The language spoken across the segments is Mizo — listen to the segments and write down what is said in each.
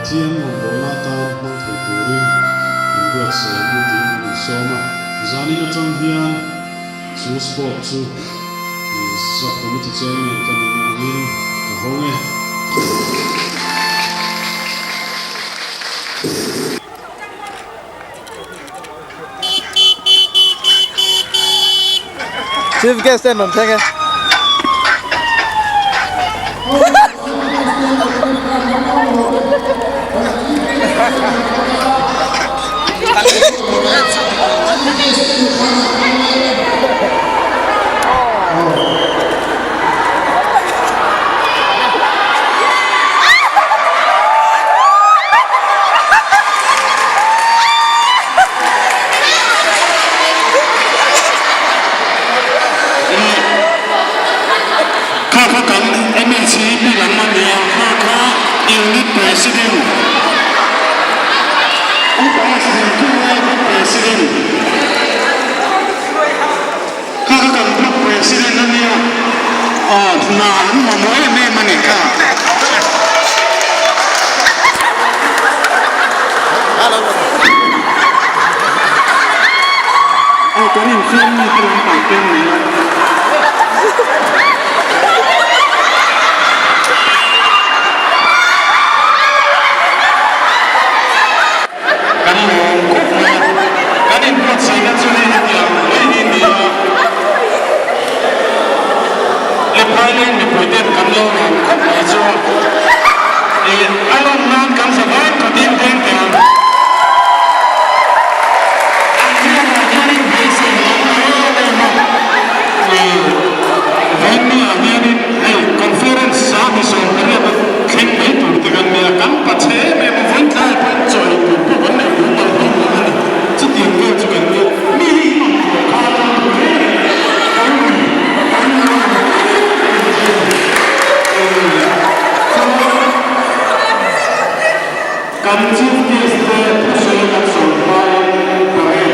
Pathian rawngbawlna atan hmang thei turin inbuatsaih ang u tiin kan insawm a. Zanin atang hian chu sport chu Sub Committee Chairman ka nihna angin ka hawng e. Chief guest ten rawn thleng e. Kha kha kan MHEP lam a nia, kha kha Unit President, Upa Hlimkunga Group President, kha kha kan Group President a nia, aw hna an mamawh em em a ni kha. Aw kan infiam mi te lampang te an ni a. Kan lawm khawp mai a, kan inbuatsaihna chu hei hetiang mai hi ni a, Lephailand mipuiten kan lo lawm khawp mai chu ih a lawm nan kan za vai khatin deng teh ang. An hnenah hianin beisei lo na em em a, ih Vainni-ah hianin hei conference 28 a thleng mai tur te kan nia, kan pachhe em em a, vawiin tlaiah pawhin chaw ei tur pawh kan nei mumal hlawm lo a ni. Chutiang vel chu kan nia, mi hi i rawn thawh kha a tan tur reng reng kan ni, kan ni a ni. Kan Chief Guest te thusawi kan sawi hmain parade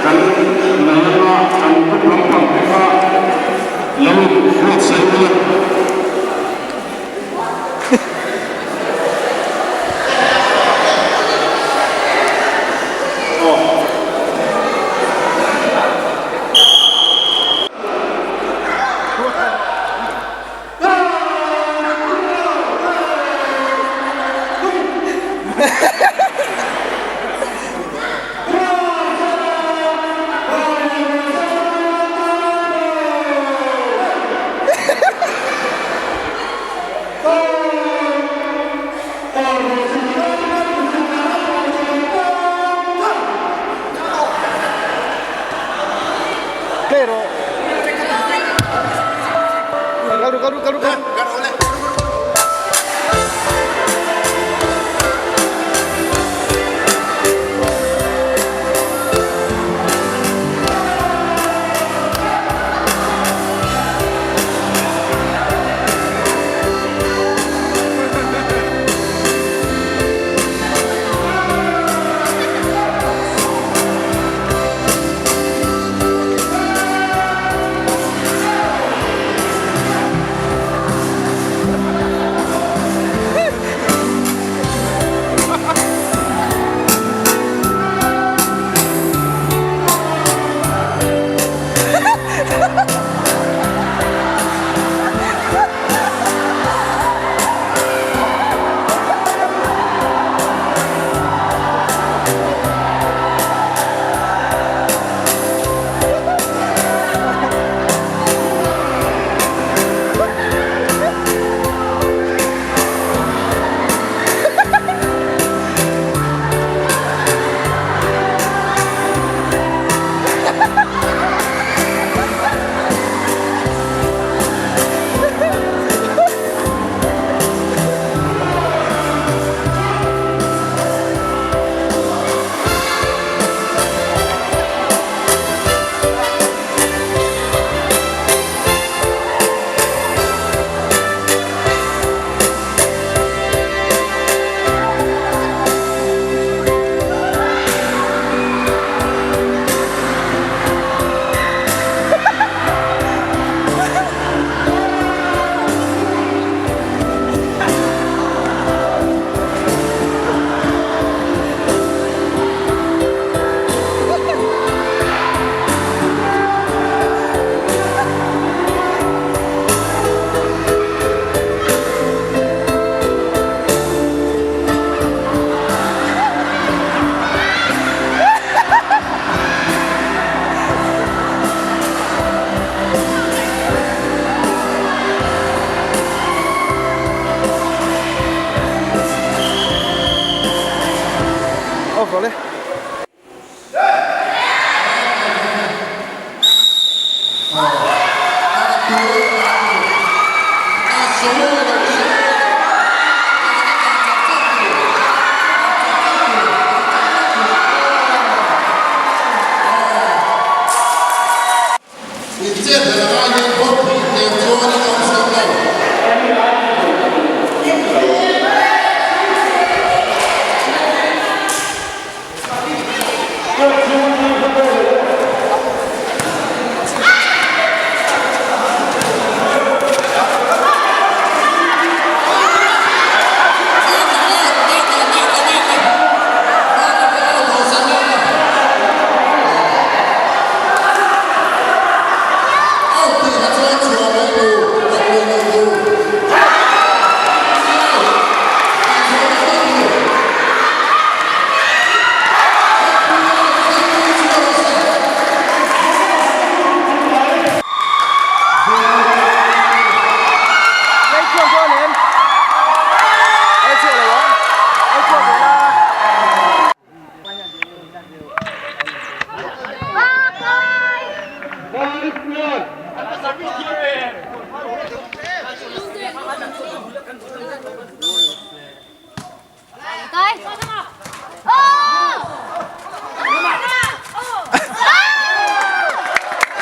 kan la lama kan group lampang te kha lo inbuatsaih ula.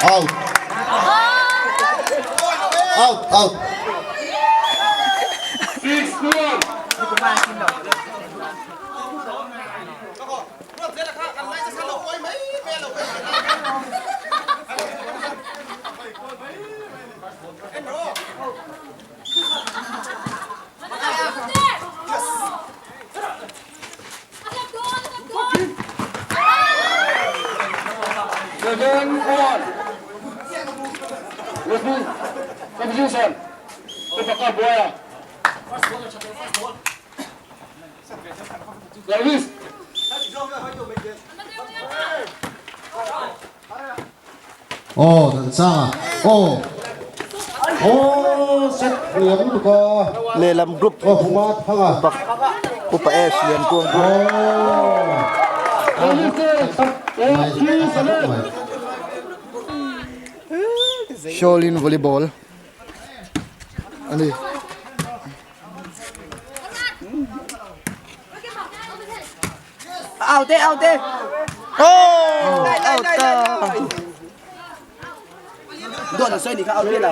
Out. Out, out. Aw dan sang a aw aw set liam lutuk a lehlam group aw huma thang a bak upa S lian kuang group aw mai mai Shaolin volleyball ani. Out te, out te. Oh, out ta. Doon ang soy ni ka out te la.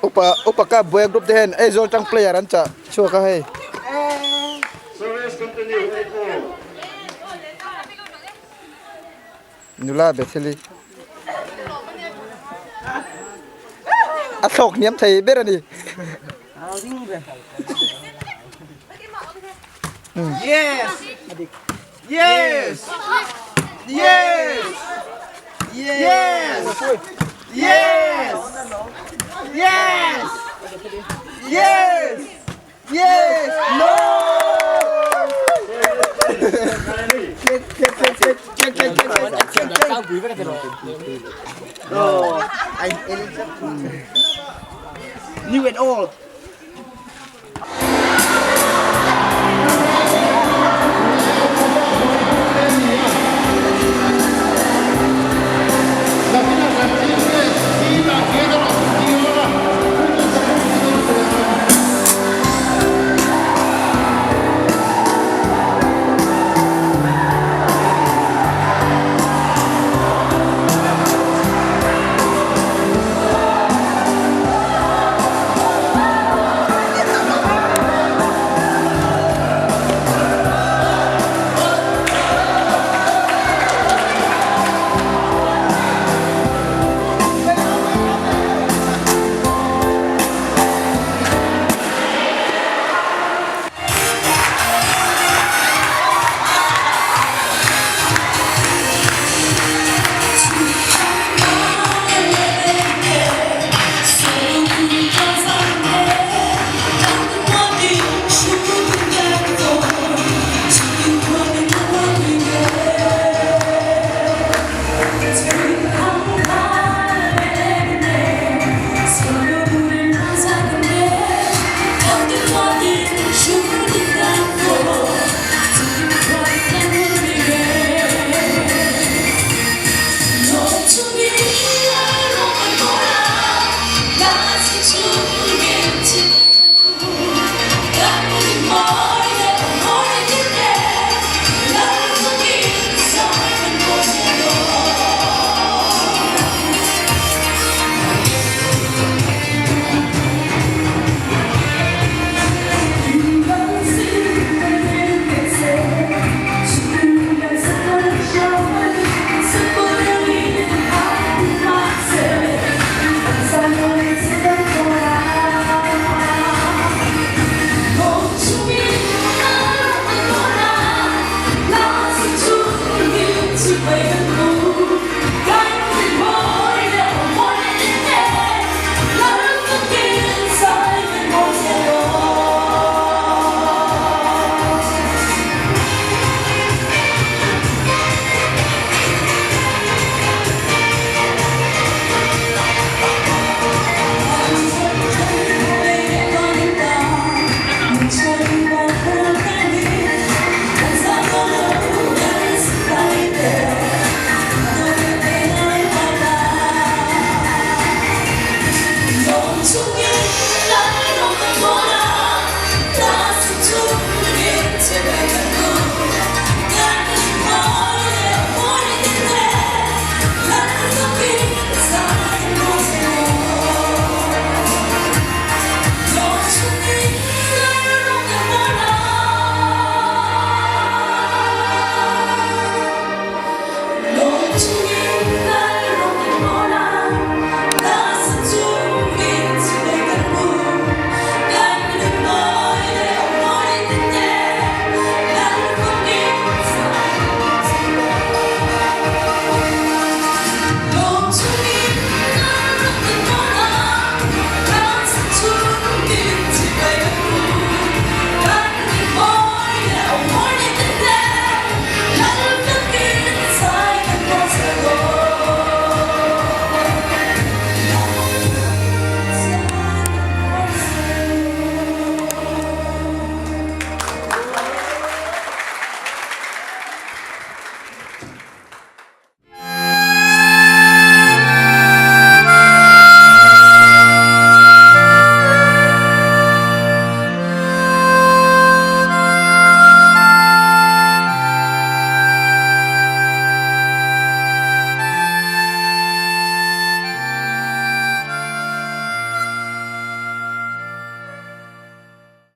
Upa upa ka boy group te hen Aizawl tang player an chah chhuak a hei. Nula Betheli a thlawk hniam thei ber a ni. Yes. Yes. Yes. Yes. Yes. Yes. Yes. Yes! No! No. New and old.